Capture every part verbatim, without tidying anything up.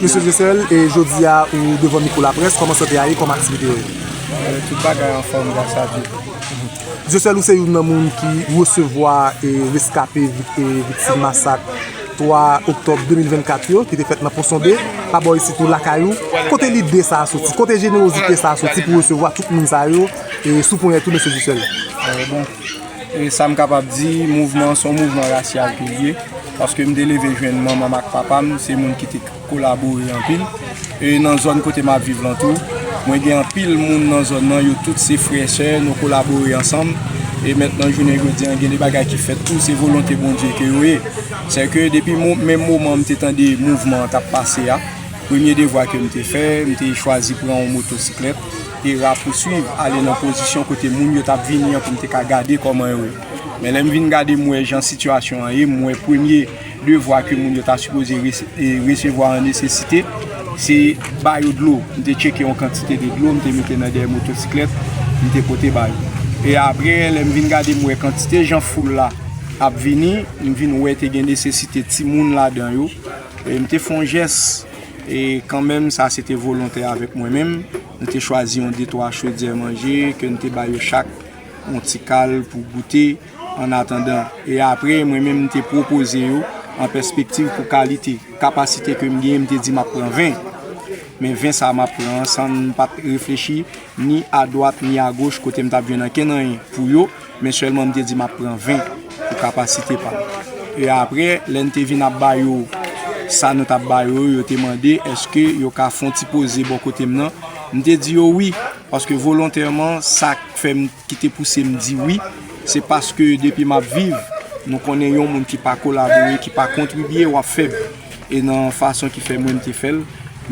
Mesye Dieuseul, e jodi a ou devan mikwo laprès, kòman sante a ye, kòman aktivite yo ye? Tout bagay anfòm, gras a Dye. Dieuseul, ou se youn nan moun ki resevwa e reskape vik- e viktim masak twa oktòb de mil vennkat yo, ki te fèt nan Ponsonde, pa bò isit ou lakay ou. Kote lide sa a soti? Kote jenerozite sa a soti pou resevwa tout moun sa yo e sou ponyèt ou, mesye Dieuseul? Bon, e sa m kapab di, mouvman an se yon mouvman rasyal ke l ye, paske m te leve jwenn manman m ak papa m, se moun ki te kolabore anpil. E nan zòn kote m ap viv lan tou, mwen gen anpil moun nan zòn nan, yo tout se frè, sè, nou kolabore ansanm. E mentnan, jounen jodi an, gen de bagay ki fèt tou, se volonte Bondye ke yo ye. Sèke depi mo- menm moman m te tande mouvman an t ap pase a, premye devwa ke m te fè, m te chwazi pran yon motosiklèt e rapousuiv, ale nan pozisyon kote moun yo t ap vini an pou m te ka gade kòman yo ye. Men lè m vin gade, m wè jan sitiyasyon an ye, m wè premye devwa ke moun yo ta sipoze rese- e resevwa an nesesite, se ba yo dlo. M te tcheke yon kantite de dlo, m te mete nan dèyè motosiklèt, m te pote ba yo. E apre, lè m vin gade, m wè kantite jan foul la ap vini, m vin wè te gen nesesite timoun ladan yo. E m te fè yon jès, e kanmenm, sa se te volontè avèk mwen menm. M te chwazi yon de twa chodyè manje ke m te ba yo chak yon ti kal pou goute annatandan. E apre, mwen menm, m te pwopoze yo an pèspektiv pou kalite. Kapasite ke m genyen, m te di m ap pran ven. Men ven sa a m ap pran an san m pa t reflechi ni adwat ni agoch kote m t ap jwenn ankenn anyen pou yo, men sèlman m te di m ap pran ven pou kapasite pa m. E apre, lè n te vin ap ba yo sa nou t ap ba yo, yo te mande èske yo ka fè yon ti poze bò kote m nan. M te di yo wi, paske volontèman, sa k fè m ki te pouse m di wi, se paske depi m ap viv, nou konnen yon moun ki pa kolabore, ki pa kontribye, w ap fèb. E nan fason ki fè mwen m te fè l,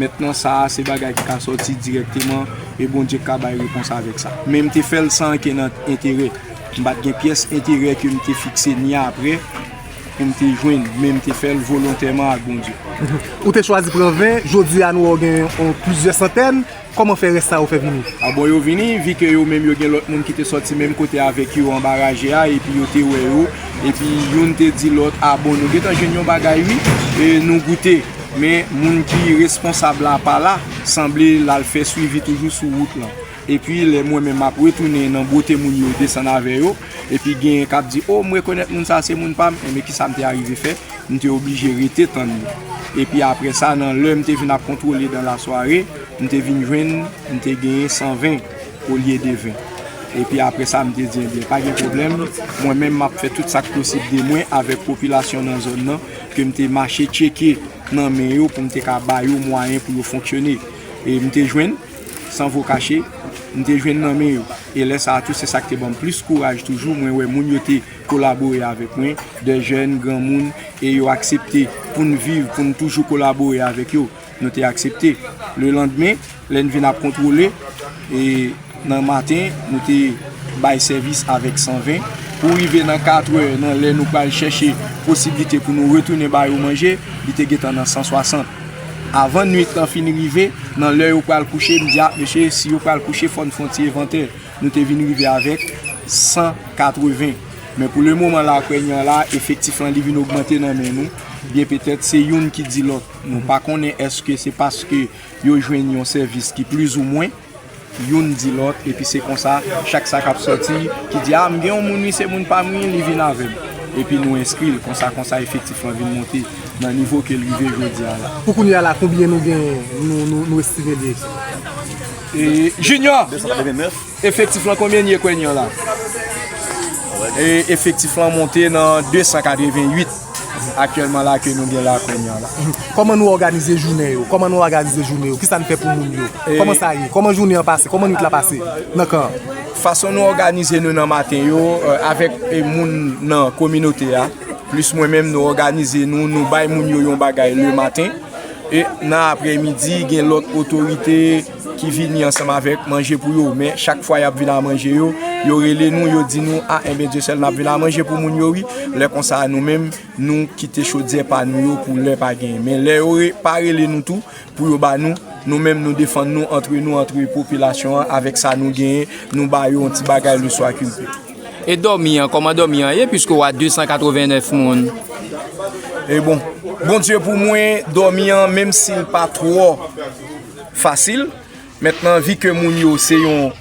mentnan sa a se bagay ki ka sòti dirèkteman e Bondye k ka bay repons avèk sa. Men m te fè l san ankenn enterè. M pa t gen pyès enterè ke m te fikse ni apre pou m te jwenn, men m te fè l volontèman ak Bondye. Ou te chwazi pran ven, jodi a nou wè w gen yon plizyè santèn. Kòman fè rès sa yo fè vini? A bon, yo vini, vi ke yo menm yo gen lòt moun ki te sòti menm kote avèk yo anba raje a, epi yo te wè yo, epi youn te di lòt, a bon, nou gentan jwenn yon bagay wi, e nou goute. Men moun ki responsab la pa la, sanble l al fè swivi toujou sou wout lan. Epi lè mwen menm m ap retounen nan bwote moun yo desann avè yo, epi genyen k ap di, o, m rekonèt moun sa, se moun pa m, enben kisa m te arive fè? M te oblije rete tann li. Epi apre sa, nan lè m te vin ap kontwole dan lasware, m te vin jwenn m te genyen san ven olye de ven. Epi apre sa, m te di, ebyen, pa gen pwoblèm, mwen menm m ap fè tout sa k posib de mwen avèk popilasyon nan zòn nan, ke m te mache tcheke nan men yo pou m te ka ba yo mwayen pou yo fonksyone. E m te jwenn, san vo kache, m te jwenn nan men yo. E lè sa a tou, se sa k te ban m plis kouraj toujou. Mwen wè moun yo te kolabore avèk mwen, de jèn, granmoun, e yo aksepte pou n viv, pou n toujou kolabore avèk yo. Nou te aksepte. Lelandmen, lè n vin ap kontwole, e nan maten, nou te bay sèvis avèk san ven. Pou rive nan katrè, nan lè nou pral chèche posiblite pou nou retounen ba yo manje, li te gentan nan san swasant. Avan nwit lan fin rive, nan lè yo pral kouche, m di, a, mesye, si yo pral kouche, fò n fè yon ti envantè. Nou te vin rive avèk san katreven. Men pou lemoman la, kwennya la, efektif lan li vin ogmante nan men nou. Byen petèt, se youn ki di lòt. Nou pa konnen èske se paske yo jwenn yon sèvis ki plizoumwen, youn di lòt, epi se konsa, chak sa k ap sòti, ki di, a, m gen yon moun wi, se moun pa m wi, li vin avè m. Epi nou enskri l, konsa, konsa, efektif lan vin monte nan nivo ke l rive jodi a la. Pou kounye a la, konbyen nou gen, nou, nou, nou estime l ye? E, Junior! Efektif lan konbyen l ye kwennya la? E, efektif lan monte nan de san katreven uit aktyèlman la ke nou gen la kwennya la. Kòman nou òganize jounen yo? Kòman nou òganize jounen yo? Kisa n fè pou moun yo? Kòman sa ye? Kòman jounen an pase? Kòman nwit la pase nan kan an? Fason nou òganize nou nan maten yo, e, avèk, e, moun nan kominote a, plis mwen menm, nou òganize nou, nou bay moun yo yon bagay lematen. E nan aprèmidi, gen lòt otorite ki vini ansanm avèk manje pou yo. Men chak fwa y ap vin a manje yo, yo rele nou, yo di nou, a, enben, Dyesèl, n ap vin a manje pou moun yo, wi. Lè konsa, nou menm, nou kite chodyè pa nou yo pou lè pa genyen. Men lè yo re- pa rele nou tou pou yo ba nou, nou menm, nou defann nou antre nou, antre popilasyon an, avèk sa nou genyen, nou ba yo yon ti bagay leswa kilpe. E dòmi an, kòman dòmi an ye, piske w a de san katreven nèf moun? E bon, Bondye pou mwen, dòmi an, menm si l pa twò fasil, mentnan, vi ke moun yo se yon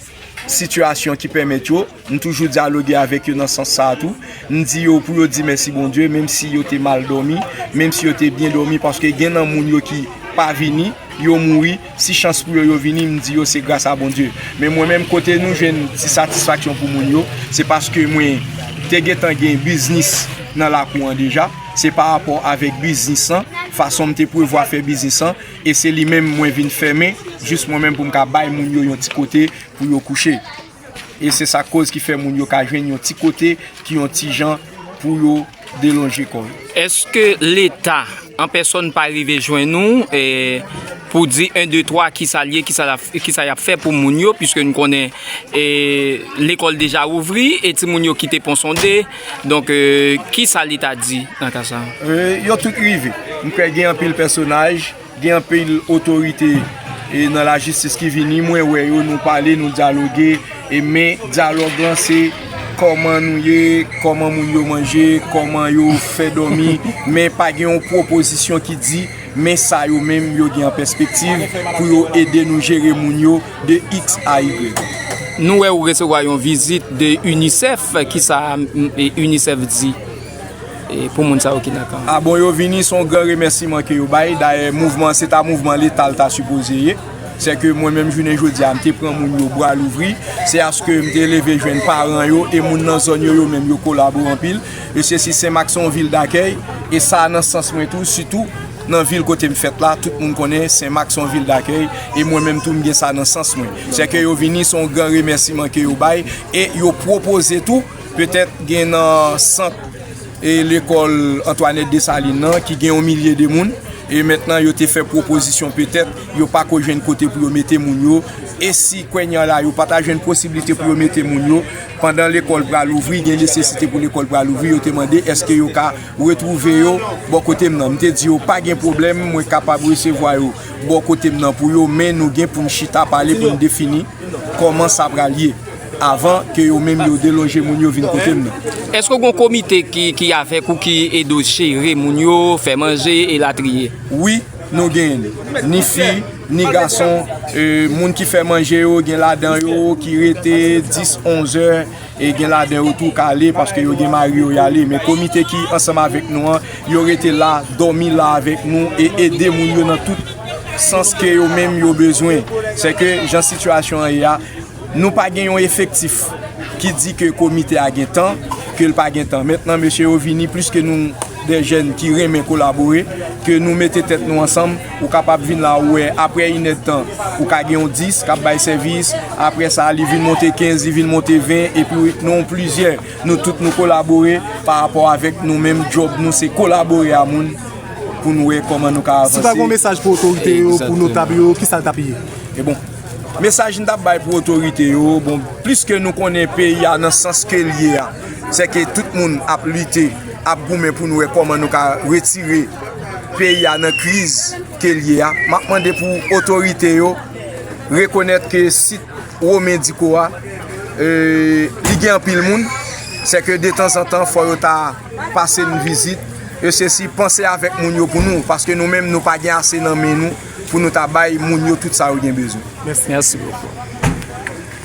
sitiyasyon ki pèmèt yo, m toujou dyaloge avèk yo nan sans sa a tou. M di yo pou yo di mèsi Bondye, menm si yo te mal dòmi, menm si yo te byen dòmi, paske gen nan moun yo ki pa vini, yo mouri, si chans pou yo, yo vini, m di yo se gras a Bondye. Men mwen menm, kote nou jwenn ti satisfaksyon pou moun yo, se paske mwen te gentan gen biznis nan lakou an deja. Se pa rapò avèk biznis lan, fason m te prevwa fè biznis lan, e se li menm mwen vin fèmen, jis mwen menm pou m ka bay moun yo yon ti kote pou yo kouche. E se sa k koz ki fè moun yo ka jwenn yon ti kote ki yon ti jan pou yo delonje kò yo. Èske Leta an pèsòn pa rive jwenn ou, e, pou di en, de, twa, kisa l ye, kisa l ap, kisa y ap fè pou moun yo, piske nou konnen, e, lekòl deja ouvri, e timoun yo kite Ponsonde, donk, e, kisa Leta di nan ka sa? E, yo tout rive. M kwè gen anpil pèsonaj, gen anpil otorite, e, nan lajistis ki vini, mwen wè yo, nou pale, nou dyaloge, e, men dyalòg lan se kòman nou ye, kòman moun yo manje, kòman yo fè dòmi, men pa gen yon pwopozisyon ki di, men sa yo menm yo gen an pèspektiv pou yo ede nou jere moun yo de X a Y. Nou wè ou resevwa yon vizit de UNICEF, kisa, mm, e, UNICEF di, e, pou moun sa yo ki nan kan? A bon, yo vini, se yon gran remèsiman ke yo bay. Dayè, mouvman an, se ta mouvman Leta l ta sipoze ye. Se ke mwen menm, jounen jodi a, m te pran moun yo bra louvri. Se aske m te leve jwenn paran yo e moun nan zòn yo, yo menm, yo kolabore anpil. E se si Senmak se yon vil dakèy, e sa nan sans mwen tou, sitou nan vil kote m fèt la, tout moun konnen Senmak se yon vil dakèy, e mwen menm tou, m gen sa nan sans mwen. Se ke yo vini, se yon gran remèsiman ke yo bay, e yo pwopoze tou, petèt gen nan sant e lekòl Antoinette Dessalines nan, ki gen yon milye de moun, e mentnan yo te fè pwopozisyon, petèt yo pa ko jwenn kote pou yo mete moun yo, e si kounye a la yo pa ta jwenn posiblite pou yo mete moun yo, pandan lekòl pral ouvri, gen nesesite pou lekòl pral ouvri, yo te mande èske yo ka retwouve yo bò kote m nan. M te di yo pa gen pwoblèm, mwen kapab resevwa yo bò kote m nan pou yo, men nou gen pou n chita pale pou n defini kòman sa pral ye avan ke yo menm yo delonje moun yo vin kote m nan. Èske w gen yon komite ki, ki avèk ou, ki ede w jere moun yo, fè manje, elatriye? Wi, nou genyen li. Ni fi, ni gason, e, moun ki fè manje yo, gen ladan yo ki rete dis, onz è, e gen ladan yo tou k ale paske yo gen mari yo y ale. Men komite ki ansanm avèk nou an, yo rete la, dòmi la avèk nou e ede moun yo nan tout sans ke yo menm yo bezwen. Se ke jan sitiyasyon an ye a, nou pa gen yon efektif ki di ke komite a gen tan, ke l pa gen tan. Mentnan, mesye yo vini, pliske nou de jèn ki renmen kolabore, ke nou mete tèt nou ansanm, ou kapab vin la, ou wè, aprè inèdtan, ou ka gen yon dis k ap bay sèvis, aprè sa, li vin monte kenz, li vin monte ven, epi nou plizyè, nou tout nou kolabore pa rapò avèk nou menm, djòb nou, se kolabore a moun pou nou wè kòman nou ka avanse. Si w ta gen yon mesaj pou otorite yo, pou notab yo, kisa l t ap ye? E bon, mesaj m t ap bay pou otorite yo, bon, pliske nou konnen peyi a nan sans ke l ye a, se ke tout moun ap lite, ap goumen pou nou wè kòman nou ka retire peyi a nan kriz ke l ye a. M ap mande pou otorite yo rekonèt ke sit Romen Diko a, e, li gen anpil moun, se ke detanzantan fò yo ta pase n vizit, e se si panse avèk moun yo pou nou, paske nou menm nou pa gen ase nan men nou pou nou ta bay moun yo tout sa yo gen bezwen. Mèsi. Mèsi bokou.